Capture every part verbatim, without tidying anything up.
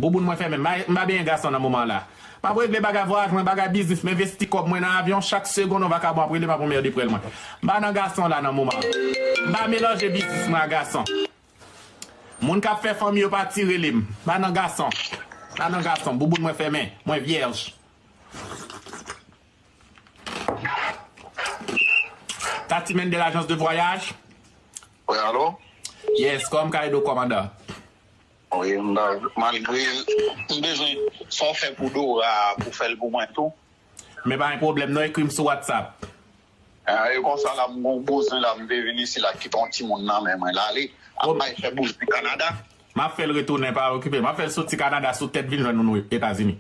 Bouboun mwen fèmen. M pa, m pa benyen gason nan moman la. M ap regle bagay vwayaj mwen, bagay biznis, m envesti kòb mwen nan avyon. Chak segonn yon vakabon ap rele m ap anmède pwèl mwen. M pa nan gason la nan moman. M pa melanje biznis mwen ak gason. Moun k ap fè fanmi yo pati rele m. M pa nan gason. M pa nan gason. Bouboun mwen fèmen. Mwen vyèj. Tati Mendel, agence de voyage. Wi, alo? Yes, kòman ka ede w, kòmandan? Wi, m ba- malgre m bezwen sa w fè pou Dora pou fè l pou mwen tou. Men pa gen pwoblèm non, ekri m sou WhatsApp. Ah, e konsa la, m gon bouzen la, m vle vin isi la, kite yon timoun nan men mwen la, ale. Ap bay fè bouzen Kanada. M ap fè l retounen, pa okipe. M ap fè l soti Kanada sou tèt vin jwenn nou Etazini.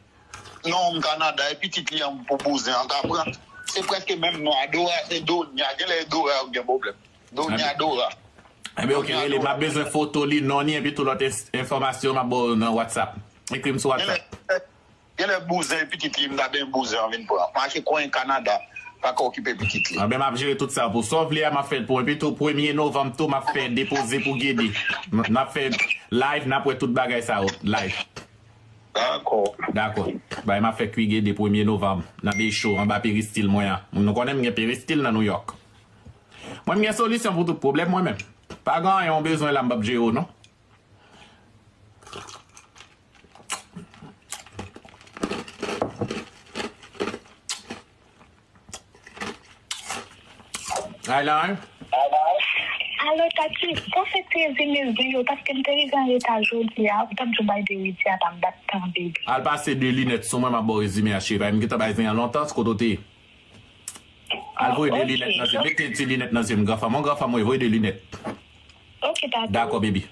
Non, m Kanada, e pitit li an pou bouzen an ka pran. Se prèske menm non a Dora, se Donya. Genlè e Dora yo gen pwoblèm. Donya, Dora. Ebyen, oke, rele, m ap bezwen foto li, non li, epi tout lòt es- enfòmasyon m ap ba w nan WhatsApp. Ekri m sou WhatsApp. Genlè bouzen pitit li, m ta benyen bouzen an vin pran. Mache konyen Kanada, pa ka okipe pitit li. Anben, m ap jere tout sa pou sa w vle a, m ap fè l pou w. Epi tou, premye novanm tou, m ap fè depoze pou Gede. M ap fè live, n ap wè tout bagay sa yo, live. Dakò. Dakò. Bay, m ap fè kwi Gede premye novanm, nan Bay Show, anba peristil mwen an. Nou konnen m gen peristil nan Nouyòk. Mwen, m gen solisyon pou tout pwoblèm, mwen menm. Pa gen anyen w bezwen la, m p ap jere w, non. Ay la, hein? Alo, Tati, sa w fè ti rezime zen yo, paske m te rive an reta jodi a, ou t ap di w bay de zen a, pa m pa t tande li. Al pase de linèt sou mwen, m ap ba w rezime a, cheri. Paske m gentan bay zen an lontan, se kote w te ye. Al voye de linèt nan zye m. Mete ti linèt nan zye m, granfanm. Yon granfanm, wi, voye de linèt. Ok, Tati. Dakò, baby.